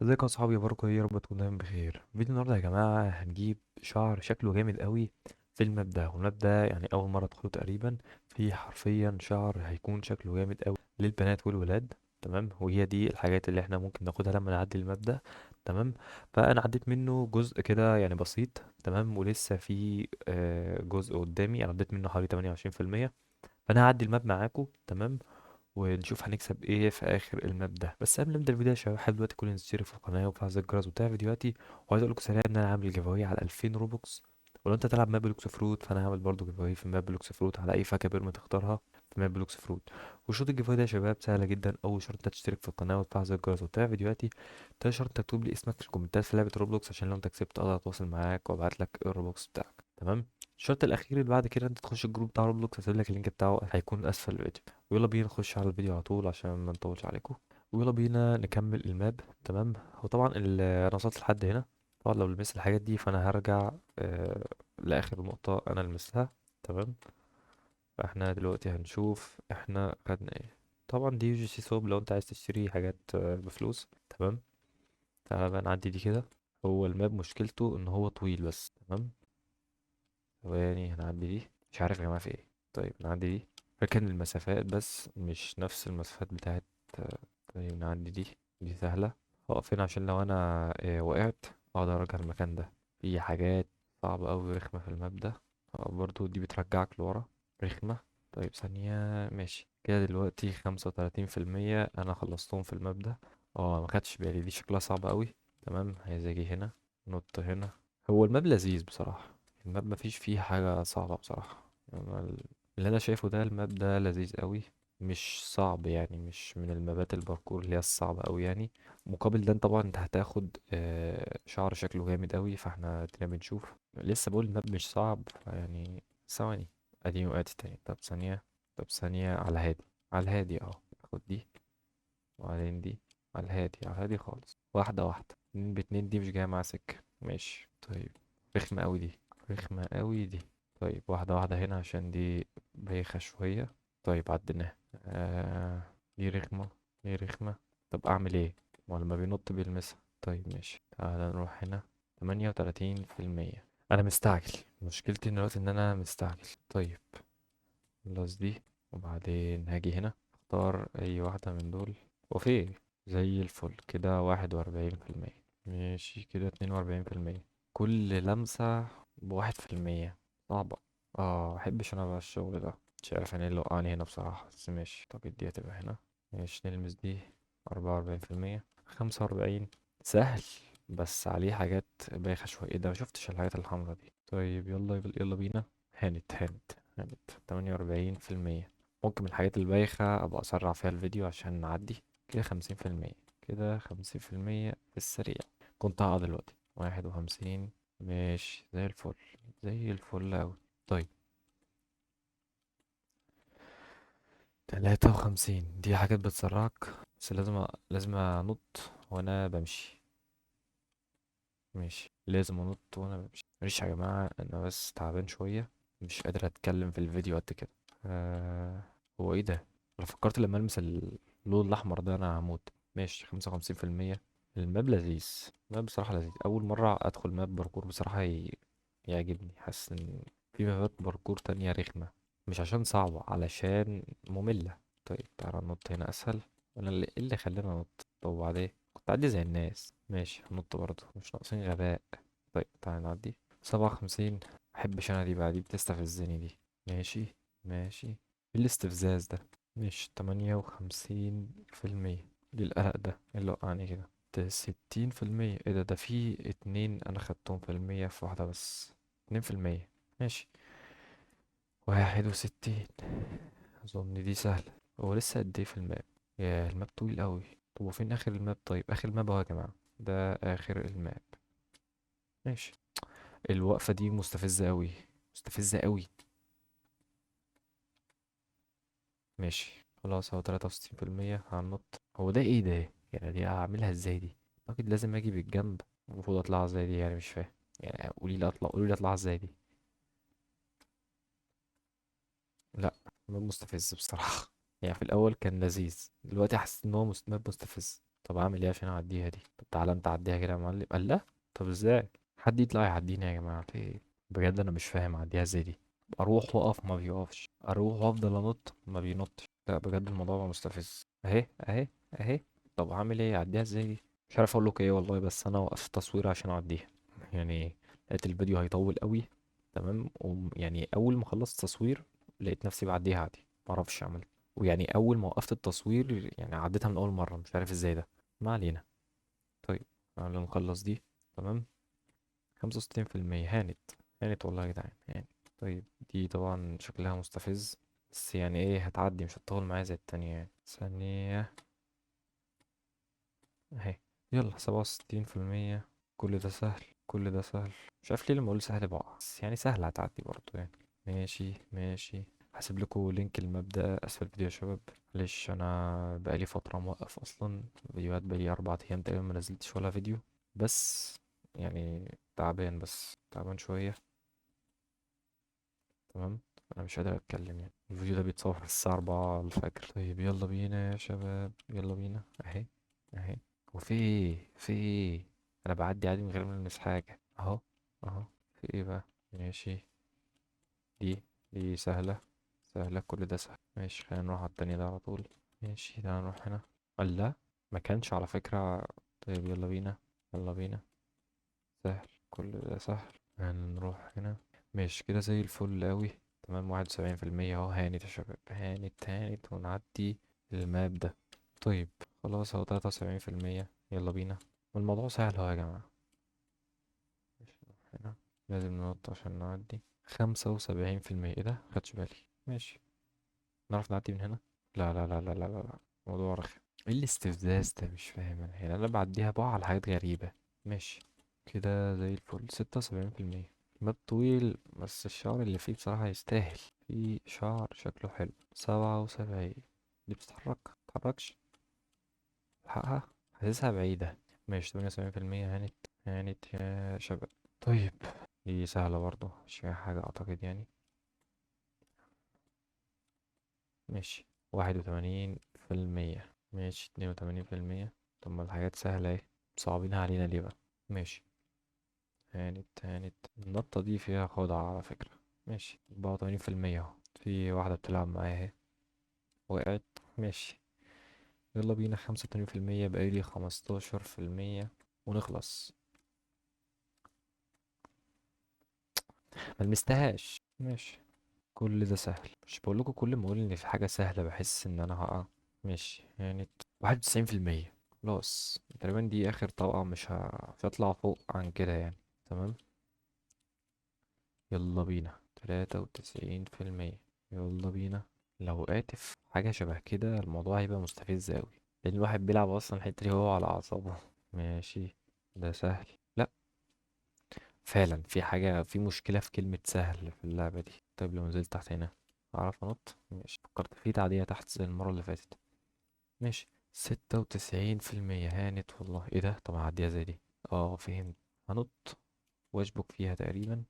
ازيكم يا صحابي؟ اخباركم ايه؟ يا رب تكونوا دايما بخير. فيديو النهارده يا جماعة هنجيب شعر شكله جامد قوي في ال map ده، وال map ده يعني اول مرة ادخله تقريبا. في حرفيا شعر هيكون شكله جامد قوي للبنات والولاد، تمام؟ وهي دي الحاجات اللي احنا ممكن ناخدها لما نعدي ال map ده، تمام؟ فانا عديت منه جزء كده يعني بسيط، تمام؟ ولسه في جزء قدامي، انا عديت منه حوالي تمانية وعشرين في المية. فانا هعدي ال map معاكم، تمام؟ ونشوف هنكسب ايه في اخر ال map ده. بس قبل ما نبدا الفيديو يا شباب، حابب دلوقتي كلنا تشترك في القناة وتفعل زر الجرس وتابع فيديوهاتي. وعايز اقول لكم سريع ان انا عامل giveaway على 2000 Robux، ولو انت تلعب map Blox Fruit فانا هعمل برضو giveaway في map Blox Fruit على اي فاكهة بيرما تختارها في map Blox Fruit. وشروط ال giveaway ده يا شباب سهلة جدا. اول شرط انت تشترك في القناة وتفعل زر الجرس وتابع فيديوهاتي. تاني شرط تكتب لي اسمك في الكومنتات في لعبه Roblox، عشان لو انت كسبت اقدر اتواصل معاك وابعت لك ال Robux بتاعك، تمام؟ الشرط الاخير اللي بعد كده انت تخش ال group بتاع Roblox، هسيب لك ال link بتاعه هيكون اسفل الفيديو. ويلا بينا نخش على الفيديو على طول عشان ما نطولش عليكم، ويلا بينا نكمل ال map، تمام؟ هو طبعا انا وصلت لحد هنا، طبعا لو لمست الحاجات دي فانا هرجع لاخر نقطة انا لمستها، تمام؟ فاحنا دلوقتي هنشوف احنا خدنا ايه. طبعا دي UGC shop لو انت عايز تشتري حاجات بفلوس، تمام؟ تعالى بقى نعدي دي كده. هو ال map مشكلته ان هو طويل بس، تمام؟ ثواني هنعدي دي، مش عارف يا جماعة في ايه. طيب نعدي دي، فاكر المسافات بس مش نفس المسافات بتاعت. طيب نعدي دي، دي سهلة. هقف هنا عشان لو انا وقعت اقدر ارجع المكان ده. في حاجات صعبة اوي رخمة في ال map ده، برضو دي بترجعك لورا، رخمة. طيب ثانية، ماشي كده. دلوقتي خمسة وتلاتين في المية انا خلصتهم في ال map ده. ما خدتش بالي، دي شكلها صعب اوي، تمام؟ عايز اجي هنا، نط هنا. هو ال map لذيذ بصراحة، ال map مفيش فيه حاجة صعبة بصراحة. اللي انا شايفه ده ال map ده لذيذ قوي، مش صعب يعني، مش من المابات الباركور اللي هي الصعبة قوي يعني. مقابل ده طبعا انت هتاخد شعر شكله جامد قوي. فاحنا ادينا بنشوف، لسه بقول ال map مش صعب يعني. ثواني، اديني وقعت تاني. طب ثانية، طب ثانية، على الهادي، على الهادي اهو. خد دي وبعدين دي، على الهادي، على الهادي خالص، واحدة واحدة. 2 باتنين دي مش جاية مع سكة، ماشي. طيب رخمة قوي دي، رخمة قوي دي. طيب واحدة واحدة هنا عشان دي بايخة شوية. طيب عديناها. دي رخمة، دي رخمة. طب أعمل إيه؟ ما لما بينط بيلمسها. طيب ماشي، تعالى نروح هنا. تمانية وتلاتين في المية. أنا مستعجل، مشكلتي دلوقتي إن أنا مستعجل. طيب خلص دي، وبعدين هاجي هنا اختار أي واحدة من دول. وفي زي الفل كده واحد وأربعين في المية. ماشي كده اتنين وأربعين في المية. كل لمسة بواحد في المية، صعبة. محبش أنا بقى الشغل ده، مش عارف يعني ايه اللي وقعني هنا بصراحة، بس ماشي. طب دي هتبقى هنا، ماشي. نلمس دي، أربعة وأربعين في المية، خمسة وأربعين. سهل بس عليه حاجات بايخة شوية. ايه ده؟ مشفتش الحاجات الحمرا دي. طيب يلا بينا. هانت هانت هانت. تمانية وأربعين في المية. ممكن من الحاجات البايخة أبقى أسرع فيها الفيديو عشان نعدي كده. خمسين في المية كده، خمسين في المية في السريع. كنت هقع دلوقتي. 51. ماشي زي الفل، زي الفل أوي. طيب 53. دي حاجات بتسرعك، بس لازم أنط وأنا بمشي. ماشي لازم أنط وأنا بمشي. معلش يا جماعة أنا بس تعبان شوية، مش قادر أتكلم في الفيديو قد كده. هو إيه ده؟ أنا فكرت لما ألمس اللون الأحمر ده أنا هموت. ماشي خمسة وخمسين في المية. ال map لذيذ، ال map بصراحة لذيذ. أول مرة أدخل map parkour بصراحة يعجبني. حاسس إن في مابات باركور تانية رخمة، مش عشان صعبة، علشان مملة. طيب تعالى ننط هنا أسهل. أنا إيه اللي خلاني أنط؟ طب وبعدين كنت أعدي زي الناس. ماشي هنط برضه، مش ناقصين غباء. طيب تعالى نعدي. 57. مبحبش أنا دي بقى، دي بتستفزني دي. ماشي ماشي، إيه الاستفزاز ده؟ ماشي تمانية وخمسين في المية. ليه القلق ده؟ إيه اللي وقعني كده؟ ده ستين في المية. إيه ده؟ ده في اتنين أنا خدتهم في المية في واحدة بس. اتنين في المية. ماشي 61. أظن دي سهلة. هو لسه قد إيه في ال map؟ يا ال map طويل أوي. طب وفين آخر ال map؟ طيب آخر ال map أهو يا جماعة، ده آخر ال map. ماشي. الوقفة دي مستفزة أوي، مستفزة أوي. ماشي خلاص اهو تلاتة وستين في المية. هننط. هو ده ايه ده؟ دي هعملها ازاي دي؟ اعتقد لازم اجي بالجنب. المفروض اطلعها ازاي دي؟ مش فاهم. قولي لي اطلع، قولي لي اطلعها ازاي دي؟ لا map مستفز بصراحة. في الاول كان لذيذ، دلوقتي حسيت ان هو map مستفز. طب اعمل ايه عشان اعديها دي؟ طب تعالى انت عديها كده يا معلم. الله، طب ازاي حد يطلع يعديني يا جماعة؟ في ايه بجد؟ انا مش فاهم اعديها ازاي دي. اروح واقف ما بيقفش، اروح وافضل انط ما بينطش. لا بجد الموضوع بقى مستفز. اهي اهي اهي. طب اعمل ايه؟ اعديها ازاي دي؟ مش عارف اقول لكم ايه والله، بس انا وقفت تصوير عشان اعديها، يعني لقيت الفيديو هيطول قوي. تمام، ويعني اول ما خلصت تصوير لقيت نفسي بعديها عادي، معرفش اعمل. ويعني اول ما وقفت التصوير يعني عديتها من اول مرة، مش عارف ازاي ده. ما علينا. طيب تعالوا نخلص دي. تمام، 65%. هانت هانت والله يا جدعان، هانت. طيب دي طبعا شكلها مستفز، بس يعني ايه، هتعدي مش هتطول معايا زي التانية يعني. ثانية اهي، يلا 67%. كل ده سهل، كل ده سهل. مش عارف ليه لما اقول سهل بقع، بس يعني سهل هتعدي برضه يعني. ماشي ماشي، هسيب لكم link ال map ده اسفل الفيديو يا شباب. معلش انا بقالي فترة موقف اصلا فيديوهات، بقالي 4 ايام تقريبا ما نزلتش ولا فيديو، بس يعني تعبان، بس تعبان شوية. تمام، انا مش قادر اتكلم يعني. الفيديو ده بيتصور الساعة 4 الفجر. طيب يلا بينا يا شباب، يلا بينا. اهي اهي. وفي ايه؟ في ايه؟ انا بعدي عادي من غير ما المس حاجة. اهو اهو. في ايه بقى؟ ماشي، دي سهلة سهلة، كل ده سهل. ماشي، خلينا نروح على التاني ده على طول. ماشي، تعالى نروح هنا. الله، ما كانش على فكرة. طيب يلا بينا، يلا بينا. سهل، كل ده سهل. هنروح هنا. ماشي كده زي الفل قوي. تمام، 71% اهو. هانت يا شباب، هانت هانت، ونعدي الماب ده. طيب خلاص اهو 73%. يلا بينا، والموضوع سهل اهو يا جماعة. ماشي، نروح هنا، لازم ننط عشان نعدي. 75%. ايه ده؟ خدش بالي. ماشي، نعرف نعدي من هنا؟ لا لا لا لا لا لا لا، الموضوع رخم. ايه الاستفزاز ده؟ مش فاهم انا يعني. انا بعديها بقى على حاجات غريبة. ماشي كده زي الفل، 76%. ماب طويل بس الشعر اللي فيه بصراحة يستاهل. في شعر شكله حلو. 77. دي بتتحرك؟ متتحركش. الحقها، حاسسها بعيدة. ماشي، 78%. هانت هانت يا شباب. طيب دي سهلة برضو، مش فيها حاجة أعتقد يعني. ماشي، 81%. ماشي، 82%. طب ما الحاجات سهلة اهي، صعبينها علينا ليه بقى؟ ماشي، هانت هانت. النطة دي فيها خدعة على فكرة. ماشي، 84% اهو. في واحدة بتلعب معايا اهي، وقعت. ماشي، يلا بينا. 85%، بقالي 15% ونخلص. ما لمستهاش. ماشي، كل ده سهل. مش بقول لكم كل ما اقول ان في حاجة سهلة بحس ان انا هقع. ماشي، يعني 91%. خلاص تقريبا دي اخر طبقة، مش هطلع فوق عن كده يعني. تمام، يلا بينا. 93%. يلا بينا. لو وقعت في حاجة شبه كده الموضوع هيبقى مستفز أوي، لأن الواحد بيلعب أصلا الحتة دي هو على أعصابه. ماشي، ده سهل. لا فعلا في حاجة، في مشكلة في كلمة سهل في اللعبة دي. طيب لو نزلت تحت هنا أعرف أنط؟ ماشي، فكرت في تعدية تحت زي المرة اللي فاتت. ماشي، 96%. هانت والله. ايه ده؟ طب هعديها زي دي. فهمت. هنط واشبك فيها تقريبا.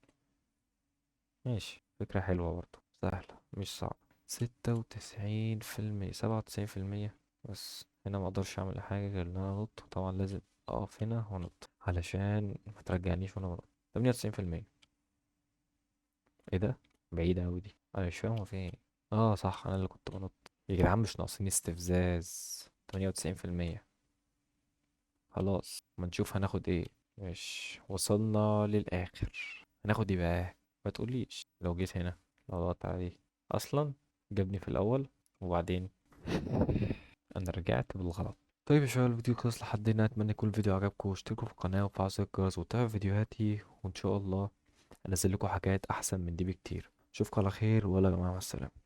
ماشي، فكرة حلوة برضو، سهلة مش صعبة. 96%، 97%. بس هنا ما اقدرش اعمل حاجة غير ان انا انط، وطبعا لازم اقف هنا وانط علشان ما ترجعنيش وانا بنط. 98%. ايه ده؟ بعيدة اوي دي، انا مش فاهم هو فين. صح، انا اللي كنت بنط يا جدعان، مش ناقصين استفزاز. 98%. خلاص، ما نشوف هناخد ايه. ماشي، وصلنا للاخر. هناخد ايه بقى؟ ما تقوليش. لو جيت هنا، لو ضغطت عليه اصلا جابني في الاول، وبعدين انا رجعت بالغلط. طيب يا شباب، الفيديو خلص لحد هنا. اتمنى يكون الفيديو عجبكم، واشتركوا في القناة وفعلوا زر الجرس وتابعوا فيديوهاتي، وان شاء الله انزل لكم حاجات احسن من دي بكتير. اشوفكم على خير، ولا يا جماعة، مع السلامة.